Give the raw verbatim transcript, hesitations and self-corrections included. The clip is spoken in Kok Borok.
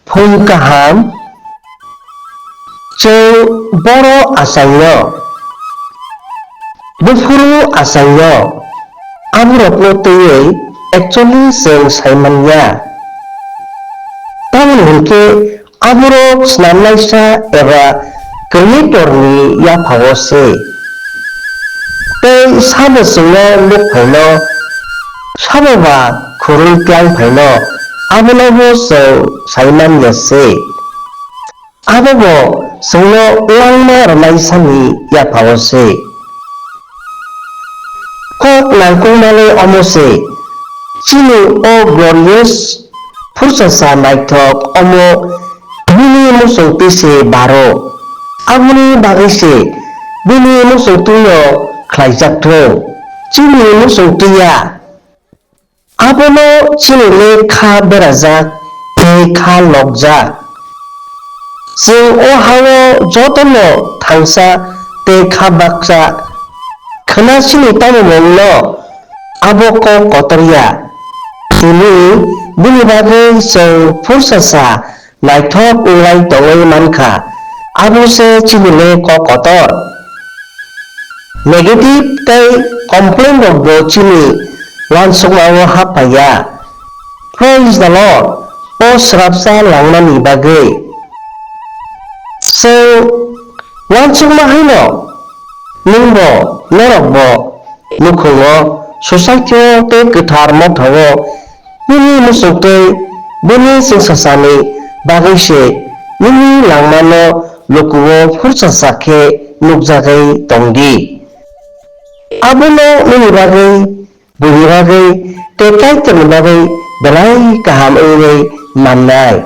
Phung kaham, chwng boro achaino, buphuru achaino, aborokno twiwi actually chwng saimanya. Tamoni hwnkhe aborok snamnaisa eba Creatorni yaphao se. Tei sabo chwngno nuk phaino, sabo ba khurui tlang phaino, abonobo chwng saimanya se. Abobo chwngno langma rwnaisani yaphao se. Kok nangkukmani omo se, chini o glorious phurchasa naithok omo bini muchungtwi se baro. Aboni bagwi se bini muchungtwino khlaijak thung, chini muchungtwi ya. Abono chini le kha berajak tei kha lokjak. Chwng o ha-o jotono thangsa tei kha baksa khna sini tamo mungno abo kok kotor ya. Tini bini bagwi chwng phurchasa naithok wnglai tongwi mankha, abo se chini le kok kotor. Negative tei complain rokbo chini uansukmao hap phaiya. Praise the Lord, o srapsa langmani bagwi. Chwng uansukma haino nwngbo norokbo nukhungo, society-o tei kwthar mothao nini muchungtwi bini chwngsasani bagwi se nini langmano lukuo phurchasa khe nukjagwi tong di. Abono nini bagwi, buini bagwi tei Kaitorni bagwi belai kaham wngwi mannai.